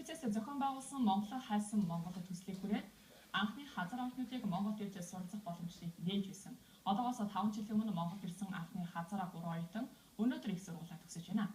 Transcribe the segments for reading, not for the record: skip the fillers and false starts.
Телевизээс зохион байгуулсан Монголоо хайсан Монгол төслийн хүрээнд анхны хазар оюутнуудыг Монголд ирж суралцах боломжийг нээж байсан. Одоогоос 5 жилийн өмнө Монголд ирсэн анхны хазараа 3 оюутан өнөөдөр их сургуулиа төгсөж байна.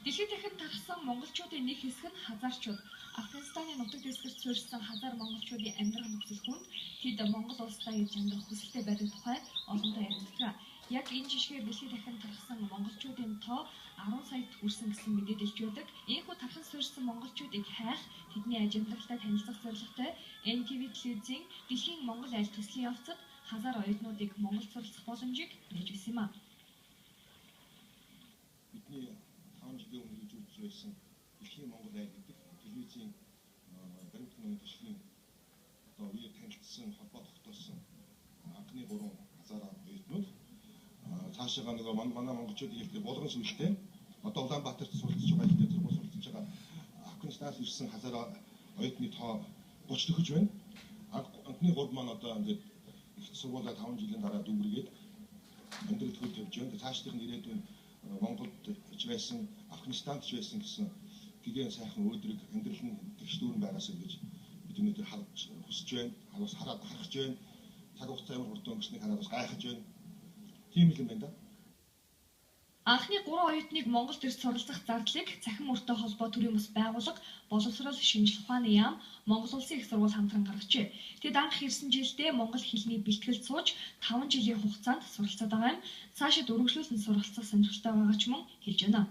Дэлхийд дахин тархсан монголчуудын нэг хэсэг нь хазарчууд. Афганистаны нутаг дэвсгэрт суурьшсан хазар монголчуудын амьдрах нөхцөл хүнд тэд Монгол улстай гэж амьдрах хүсэлтэй байдаг тухай олонтаа яригддаг. Яг энэ жишгээр дэлхийд дахин тархсан монголчуудын тоо 10 саяд хүрсэн гэсэн мэдээлэл байдаг. Ийхүү тархан суурьшсан монголчуудыг хайх, тэдний аж амьдралтай танилцах зорилготой NTV телевизийн Дэлхийн Монгол айл төслийн явцад хазар оюутнуудыг Монголд суралцах боломжийг нээж байсан юм а. Бидний 5 жилийн өмнө хийж үзэж байсан Дэлхийн Монгол айл гэдэг телевизийн баримт киноны төслийн одоо үеэр танилцсан, холбоо тогтоосон анхны 3 хазар оюутнууд цаашаага нөгөө манай монголчуудын хэлдэг булган сүлтэй одоо Улаанбаатарт суралцж байгаа, хэлтэй сургууль суралцж байгаа Афганистанаас ирсэн хазар оюутны тоо 30 төхөж байна. Анхны 3 маань одоо ингээд их сургуулаа 5 жилийн дараа дүүргээд амьдрал хөл тавьж байна. Цаашдын ирээдүйн Монголд ч байсан, Афганистанд ч байсан гэсэн гэгээн сайхан өөдрөг амьдрал нь тэгш дүүрэн байгаасаа гэж бид өнөөдөр харж хүсэж байна. Бас хараад харах байна. Цаг хугацаа ямар хурдан өнгөрснийг хараад бас гайхаж байна. Тийм л юм байна да. Анхны 3 оюутныг Монголд ирж суралцах зардлыг цахим өртөө холбоо төрийн бас байгууллага, боловсрол шинжлэх ухааны яам, Монгол Улсын их сургууль хамтран гаргажээ. Тэд анх ирсэн жилдээ монгол хэлний бэлтгэлд сууж 5 жилийн хугацаанд суралцаад байгаа юм. Цаашид үргэлжлүүлэн суралцах сонирхолтой байгаа ч мөн хэлж байна.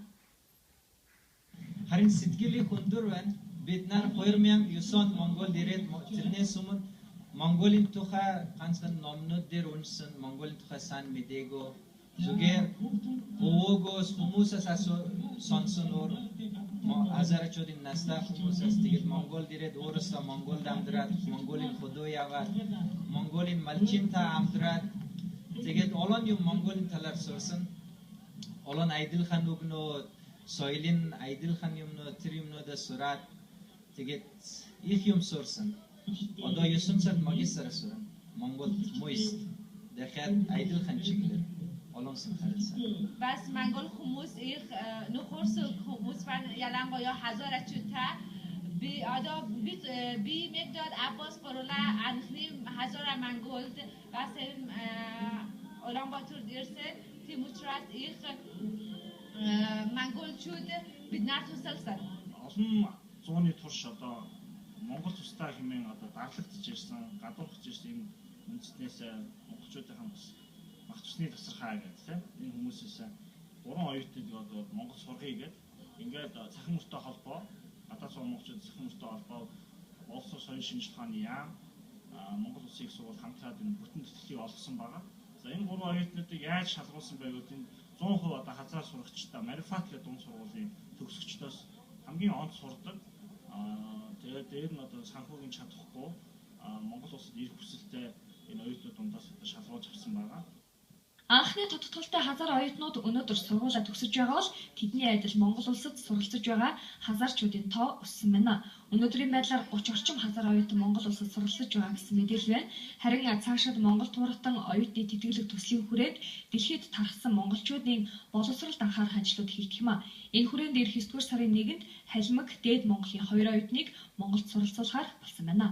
Харин сэтгэлийн өндөр байна. Бид нар 2009 онд Монголд ирээд тэрнээс өмнө Монголын тухай ганцхан номнууд дээр уншсан, Монголын тухай сайн мдээгүй. Зүгээр өвөөгөөс хүмүүсээс сонсоноор хазарчуудын настай хүмүүсээс тэгээд Монголд ирээд өөрөөсөө Монголд амьдраад, Монголын хөдөө яваад, Монголын малчинтай амьдраад тэгээд олон юм Монголын талаар сурсан. Олон айдилхан үгнүүд, соёлын айдилхан юмнууд, тэр юмнуудаа сураад тэгээд их юм сурсан. Одоо 9 сард магистраа сурна. Монголд муист. Тэгэхээр айдилхан чиглэл олон харилцаа. Бас Монгол хүмүүс их нөхөрсөг хүмүүс байна. Ялангуяа хазарчуудаа би одоо би мегдад Аббас Гурула анхны хазара Монголд бас Улаанбаатарт ирсэн. Тийм учраас их монголчууд бид нарт тусалсан. Олон зууны турш одоо Монгол тусдаа хэмээн одоо дарлагдж ирсэн, гадуурхаж ирсэн энэ үндэстнээс монголчуудынхаа бас мах цусны тасархай гэдэг тийм энэ хүмүүсээс 3 оюутныг одоо Монгол сургая гэдэг ингээд цахим өртөө холбоо, гадаад суур монголчууд цахим өртөө холбоо, боловсрол соёл шинжлэх ухааны яам, Монгол Улсын их сургууль хамтраад энэ бүтэн тэтгэлгийг олгосон байгаа. За энэ 3 оюутнуудыг яаж шалгуулсан бэ гэвэл энэ 100% одоо хазар сурагчдаа Марифат гэдэг дунд сургуулийн төгсөгчдөөс хамгийн онц сурдаг. Тэгээд дээр нь одоо санхүүгийн чадахгүй Монгол улсад ирэх хүсэлтэй энэ оюутнууд дундаас одоо шалгуулж авсан байгаа. Анхны тодтолтой хазар оюутнууд өнөөдөр сургуулиа төгсөж байгаа бол тэдний адил Монгол улсад суралцж байгаа хазарчуудын тоо өссөн байна. Өнөөдрийн байдлаар 30 орчим хазар оюутан Монгол улсад суралцж байгаа гэсэн мэдээлэл байна. Харин цаашид Монгол тууртан оюутны тэтгэлэг төслийн хүрээнд дэлхийд тархсан монголчуудын боловсролд анхаарах ажлууд хийгдэх юм а. Энэ хүрээнд ирэх 9-р сарын 1-нд Халимаг, Дээд Монголын 2 оюутныг Монголд суралцуулахаар болсон байна.